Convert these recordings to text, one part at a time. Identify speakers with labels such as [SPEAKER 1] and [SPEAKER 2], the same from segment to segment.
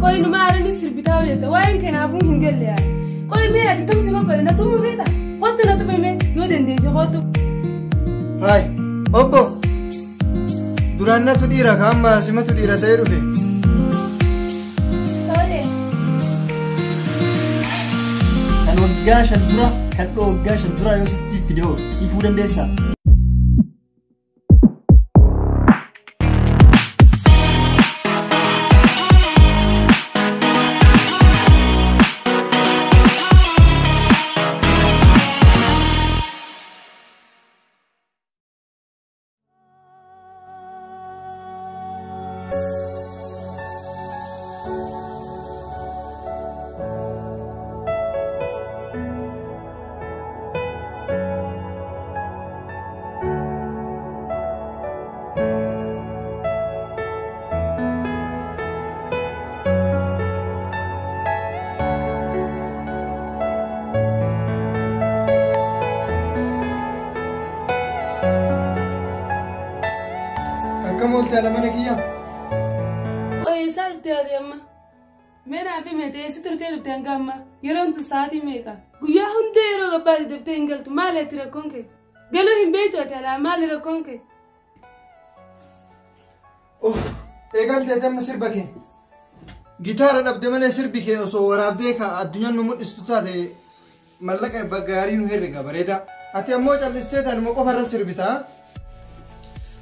[SPEAKER 1] Qoy numa aaranii sirbitaa hojjeta. Waa'een kanaafuu hin galle yaada. Qoy mee ati kam si goggole na tumuu feeta? Kottu na tume mee yoo dandeesse kottu.
[SPEAKER 2] Haay obbo duraan natu dhiira ka amma simatu dhiira ta'ee dhufe.
[SPEAKER 3] Tole.
[SPEAKER 4] Kan waggaa 5 dura kan dhoo waggaa 5 dura yoo sitti fidee ifuu dandeessaa?
[SPEAKER 2] Akkam oolte haadha mana kiyya?
[SPEAKER 1] Qoy eessaa dhuftee ati amma? Mee naaf himi ati eessa turtee dhufte hanga ammaa? Yeroon tun sa'aatii meeqa? Guyyaa hunda yeroo gabbaate daftee hin galtu. Maali ati rakkoon kee? Galuu hin beektu ati alaa maali rakkoon kee?
[SPEAKER 2] Uff eegalte ati amma sirba kee. Gitaara dhabde malee sirbi kee osoo waraabdee ka addunyaan nu mul'istu taate mallaqa gaarii nu herrega bareeda. Ati ammoo callistee taanuma qofa irra sirbita.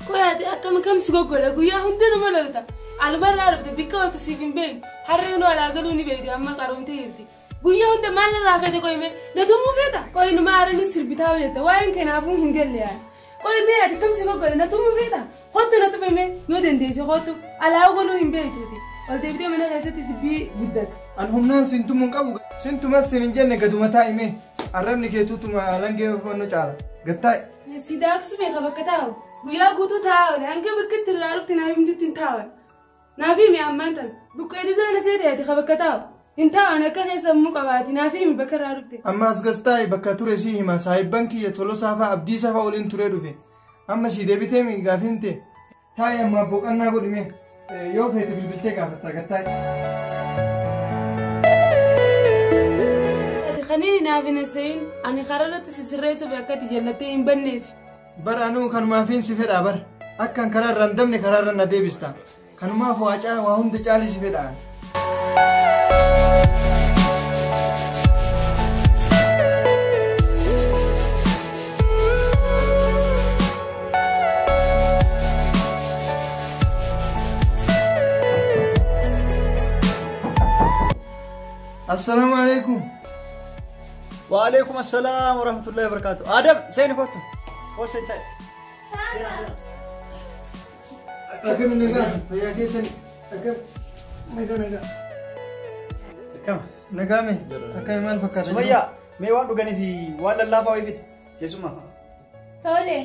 [SPEAKER 1] Qoy ati akkam kam si goggola guyyaa hunda nama lolta. Albarraa dhufte bikka ooltu siif hin beeknu. Harreen alaa galuu ni beekti amma qaroomtee jirti. Guyyaa hunda maal irraa feete qoy mee na tumuu feeta? Qoy numa aaranii sirbitaa hojjeta. Waa'een kanaafuu hin galle yaada. Qoy mee ati kam si goggola na tumuu feeta? Kottu na tume mee yoo dandeesse kottu alaa galuu hin beektuuti. Ol deebitee mana keessatti dubbii guddata.
[SPEAKER 2] An humnaan sin tumuu hin qabu. Sin tumas sin hin jenne gaduma taa'i mee. Arrabni kee tutuma alangee fannoo caala. Gad taa'i.
[SPEAKER 1] Si daaksu beeka bakka taa'u. Guyyaa guutuu taa'aa oole. Hanga bakka itti irraa dhufte naaf himtutti hin taa'an. Naaf himi ammaan tana. Buqqee didaan asee ta'e ati ka bakka taa'u. Hin taa'an akka keessa sammuu qabaati. Naaf himi bakka irraa dhufte.
[SPEAKER 2] Amma as gad taa'i bakka ture sii hima. Saahibban kiyya Tolosaa fa'a Abdiisaa fa'a waliin turee dhufe. Amma sii deebitee mi gaafii himte? Taa'i amma boqannaa godhi mee. Yoo feete bilbiltee gaafatta gad taa'i.
[SPEAKER 1] Ati kaniin naaf hin haasa'in ani karaa irratti si sirreessuuf akka ati jallattee hin banneef.
[SPEAKER 2] Bara anuu kanumaafiin si fedhaa bara. Akkan karaa irra hin dabne karaa irra na deebista. Kanumaaf waa hunda caalii si fedhaa. Assalaamu alaikum.
[SPEAKER 4] Wa alaikum assalam wa rahmatullahi wa barakatuh. Adam, seeni kottu. Kottu ta'i. Seena seena.
[SPEAKER 2] Akkam nagaa fayyaa keessan akkam nagaa nagaa.
[SPEAKER 4] Akkam
[SPEAKER 2] nagaa mee akkam maal fakkaata?
[SPEAKER 4] Sumayyaa mee waan dhuganii fi waan lallaafaa wayii fidi keessumaa.
[SPEAKER 3] Tole.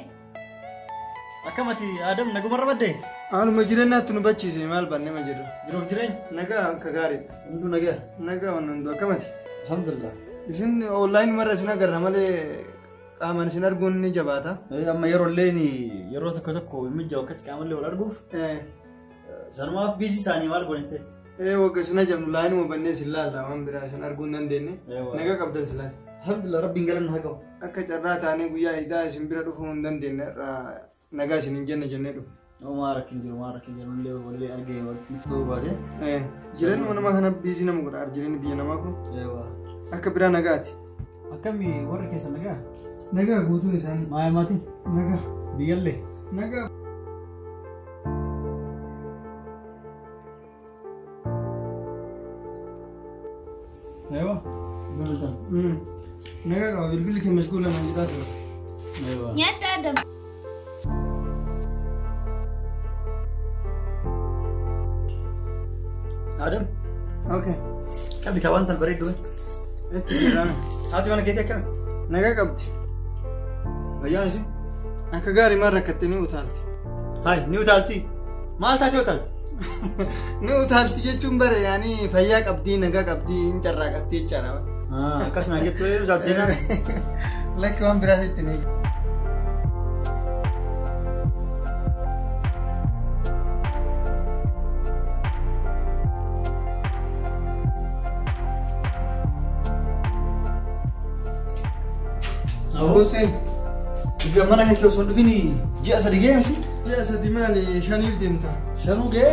[SPEAKER 4] Akkam ati Adam nagumarra baddee?
[SPEAKER 2] Haaluma jireenyaatti nu bachiise maal banne ma jirra?
[SPEAKER 4] Jiruuf jireenya?
[SPEAKER 2] Nagaa akka gaariidha.
[SPEAKER 4] Hunduu nagaa?
[SPEAKER 2] Nagaa waan hunduu akkamati?
[SPEAKER 4] Alhamdulillah.
[SPEAKER 2] Isin online marra isin agarra malee qaamaan isin arguun ni jabaata.
[SPEAKER 4] Amma yeroo illee yeroo tokko tokko hin mijaa'u akkatti qaamallee wal arguuf. Sanumaaf biizii ta'anii maal goonette?
[SPEAKER 2] Wagga isin ajabnu laayinuma bannee isin laalla waan biraa isin arguu hin dandeenye. Nagaa qabdan silaati.
[SPEAKER 4] Alhamdulillah rabbiin galanna haa qabu.
[SPEAKER 2] Akka carraa taanee guyyaa idaa isin bira dhufuu hin dandeenye irraa nagaa isin hin jenne jennee dhufu.
[SPEAKER 4] Maa rakkin jiru maa rakkin jiru illee wallee argee walitti ta'uu baate.
[SPEAKER 2] Jireenyuma namaa kana biizii nama godha jireenyi biyya namaa kun. Akka biraa nagaati.
[SPEAKER 4] Akkami warri keessa nagaa?
[SPEAKER 2] Nagaa guutuun isaanii.
[SPEAKER 4] Maaya maatiin?
[SPEAKER 2] Nagaa.
[SPEAKER 4] Biyyallee?
[SPEAKER 2] Nagaa.
[SPEAKER 4] Ewa, bilbiltan.
[SPEAKER 2] Nagaa qaba bilbilli kee mashguula naan jedhaa ture.
[SPEAKER 4] Ewa.
[SPEAKER 3] Nyaadhu Adam.
[SPEAKER 4] Adam.
[SPEAKER 2] Okay.
[SPEAKER 4] Qabi ka waan tan bareeddu.
[SPEAKER 2] Itti jiraame.
[SPEAKER 4] Haati mana keetii akkami?
[SPEAKER 2] Nagaa qabdi.
[SPEAKER 4] Fayyaan isin?
[SPEAKER 2] Akka gaarii maal rakkatte ni utaalti.
[SPEAKER 4] Hayi ni utaalti. Maal taatee utaalti?
[SPEAKER 2] Ni utaalti jechuun bare yaani fayyaa qabdii nagaa qabdii hin carraaqatti jechaadha.
[SPEAKER 4] Akkasuma jettu ni utaalti jennaan.
[SPEAKER 2] Lakki waan biraa sitti ni. Hussein.
[SPEAKER 4] Egaa mana kee osoo hin dhufin ji'a 3 ga'e misi?
[SPEAKER 2] Ji'a 3 maali 5 deemta?
[SPEAKER 4] 5 ga'e?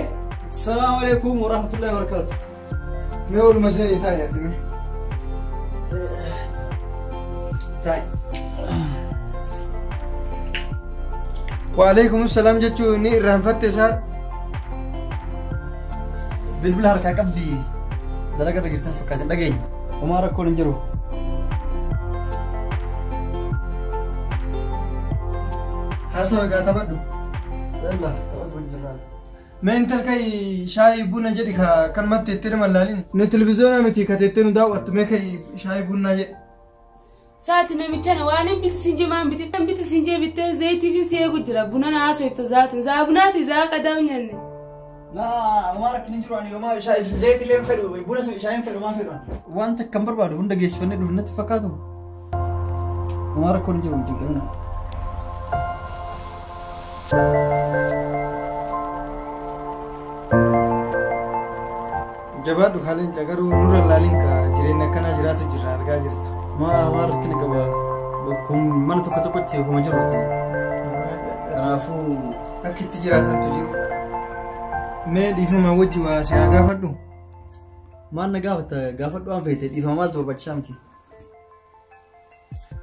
[SPEAKER 4] Salaamu alaikum warahmatullahi wabarakatuh.
[SPEAKER 2] Mee ooluma seenii taa'i ati mee. Taa'i. Waalaikum salaam jechuun ni irraanfatte isaa.
[SPEAKER 4] Bilbila harkaa qabdi dalagaa irra jirtan fakkaatan dhageenya. Homaa rakkoon hin jiru.
[SPEAKER 2] Haasawa egaa taphadhu.
[SPEAKER 4] Yalla taphadhu jirra.
[SPEAKER 2] Mee intal kai shaayii buna jedhi ka kanumatti teettee nama laalin. Nu televizyoonaa miti ka teettee nu daawwattu mee kai shaayii bunaa jedhi.
[SPEAKER 1] Saati namicha na waan hin biti sinjee maan biti tan biti sinjee bittee zayitii fi si eegu jira buna na haasofta zaatin zaa bunaati zaa qadaam nyaanne.
[SPEAKER 4] Laa homaa rakkin hin jiru ani homaa zayitii illee hin fedhu buna shaayii hin fedhu maan fedhu. Wanta kan barbaadu hunda geessifannee dhufu natti fakkaatu. Homaa rakkoon hin jiru hin cinqamina.
[SPEAKER 2] Jabaadhu haaleen garuu nurra laalin ka jireenya akkanaa jiraatu jirra argaa jirta.
[SPEAKER 4] Maa rakkina qaba. Kun mana tokko tokkotti homa jiruuti. Kanaafuu
[SPEAKER 2] akka itti jiraatantu jiru. Mee dhiifama wajji waa si haa gaafadhu.
[SPEAKER 4] Maal na gaafata gaafadhu waan feete dhiifama maaltu barbaachisaa miti.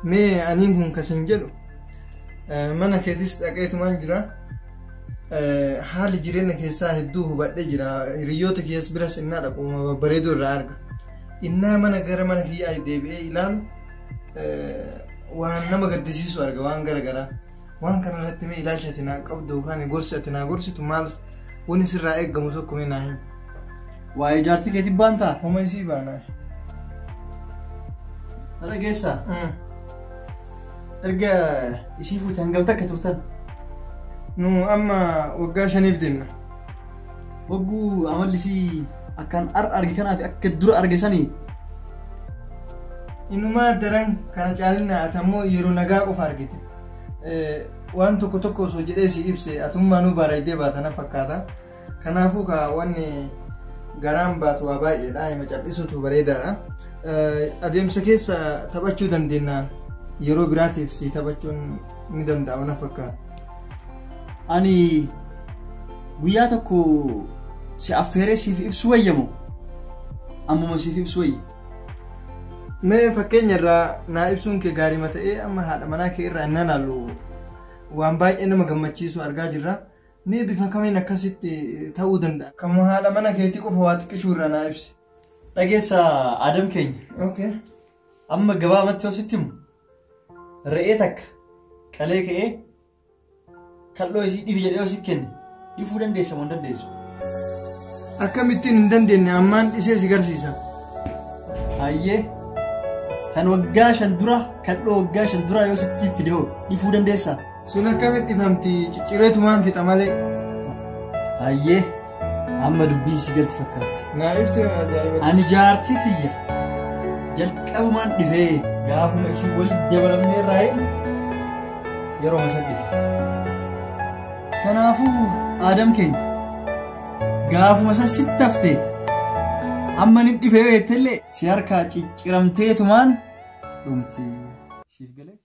[SPEAKER 2] Mee aniin kun kasin jedhu mana keetis dhaqeetumaan jira. Haalli jireenya keessaa hedduu hubadhee jira. Hiriyoota kiyyaas biras innaa dhaqu babbareedoo irraa arga. Innaa mana gara mana kiyyaa deebi'ee ilaalu waan nama gaddisiisu arga waan gara garaa. Waan kana irratti mee ilaalcha ati naa qabdu yookaan gorsi ati naa gorsitu maal wanni sirraa eegamu tokko mee naa himi.
[SPEAKER 4] Waa'ee jaartii keetii baantaa?
[SPEAKER 2] Homa isii baanaa.
[SPEAKER 4] Na dhageessaa? Erga isii fuute hangam takka turtan?
[SPEAKER 2] Nu amma waggaa 5 deemna.
[SPEAKER 4] Wagguu amalli isii akkaan arge kanaaf akka dura arge sanii.
[SPEAKER 2] Inumaa daran kana caalina ati ammoo yeroo nagaa qofa argite. Waan tokko tokko osoo jedhee si ibse atummaa nu bareedee baata na fakkaata. Kanaafuu ka wanni garaan baatu waa baay'eedha. Hima cal'isuutu bareedaadha. Adeemsa keessa taphachuu dandeenya. Yeroo biraatiif si taphachuun ni danda'ama na fakkaata.
[SPEAKER 4] Ani guyyaa tokko si affeeree siif ibsu wayyamu ammuma siif ibsu wayya.
[SPEAKER 2] Mee fakkeenya irraa naa ibsuun kee gaarii ta'ee amma haadha manaa kee irraa innaa laallu waan baay'ee nama gammachiisu argaa jirra. Mee bifa kamiin akkasitti ta'uu danda'a? Kan haadha mana keetii qofa waa xiqqishuu irraa naa ibsi.
[SPEAKER 4] Dhageessa Adam keenya.
[SPEAKER 2] Okay.
[SPEAKER 4] Amma gabaabatti yoo sitti himu re'ee takka qalee ka'ee kal'oo isii dhifi jedhee yoo si kenne dhifuu dandeessa moo hin dandeessu?
[SPEAKER 2] Akkamittiin hin dandeenye ammaan dhisee si garsiisa.
[SPEAKER 4] Hayyee kan waggaa 5 dura kal'oo waggaa 5 dura yoo sitti fide hoo dhifuu dandeessaa?
[SPEAKER 2] Sun akkamitti dhifamti ciccireetumaan fixa malee.
[SPEAKER 4] Hayyee amma dubbiin si galti fakkaatti.
[SPEAKER 2] Naa ifti ajaa'iba.
[SPEAKER 4] Ani jaartii tiyya jalqabumaan dhifee gaafuma isin walitti dabalamnee irraa yeroo san dhife. Kanaafuu Adam keenya gaafuma san sitti haftee amma ni dhifee beektellee si harkaa cicciramteetumaan dhumti. Siif galee?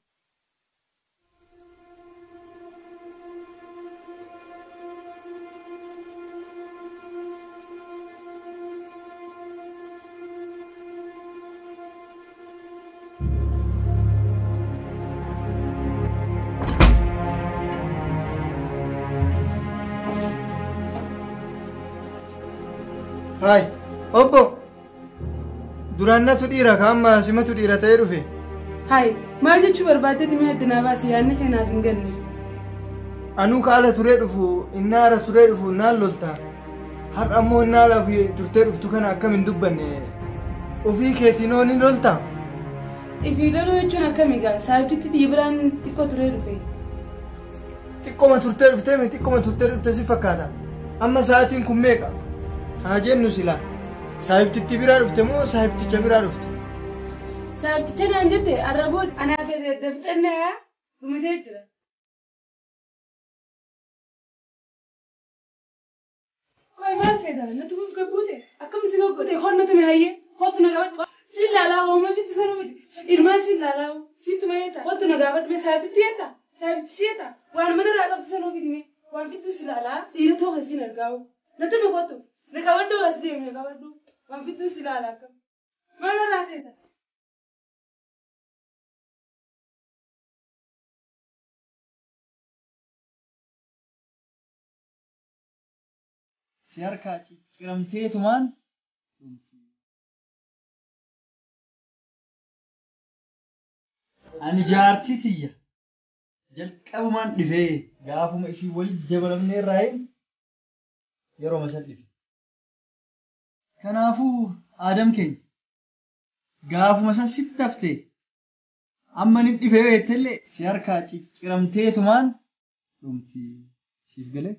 [SPEAKER 2] Hai, obbo. Duraan natu dhiira ka amma simatu dhiira ta'ee dhufe.
[SPEAKER 1] Hai, maal jechuu barbaaddeeti mee addunyaa baasii yaadni keenaaf hin galle.
[SPEAKER 2] Anuu ka ala turee dhufu, inni ala turee dhufu naan lolta. Har'a ammoo inni ala turtee dhuftu kana akkam hin dubbanne. Ofii keetiin ni lolta.
[SPEAKER 1] Ifii loluu jechuun akkami gaa? Saayibtitti xiyyi biraan xiqqoo turee dhufe.
[SPEAKER 2] Xiqqooma turtee dhuftee mi? Xiqqooma turtee dhuftee si fakkaata. Amma sa'aatiin kun meeqa? Haa jennu sila. Saayibtitti biraa dhufte moo saayibticha biraa dhufte?
[SPEAKER 1] Saayibticha naan jette arraboota anaa fedhe daftannee dhumatee jira. Koi maal feeta? Natu buuf gabbuute? Akkam si gaggootee honnatu mi hayyee? Hootu na qabadhu. Si ilaalaa hooma fitti sana miti. Ilmaan si ilaalaa Siituma yeeta. Wantu na gaafadhu mee saayibitti yeeta. Saayibitti si yeeta. Waan mana irraa qabdu sanuu fidi mee. Waan fiddu si ilaalaa. Dhiira too keessin argaa'u. Na tumi kottu. Na qabadhu as deemi na qabadhu. Waan fiddu si ilaala akkam. Maal irraa feeta?
[SPEAKER 4] Si harkaa cicciramteetumaan dhumti. Ani jaartii tiyya jalqabumaan dhifee gaafuma isii walitti dabalamnee irraa hin yeroo san dhife. Kanaafuu Aadam keenya gaafuma san sitti haftee amma ni dhifee beektellee si harkaa cicciramteetumaan dhumti. Siif galee?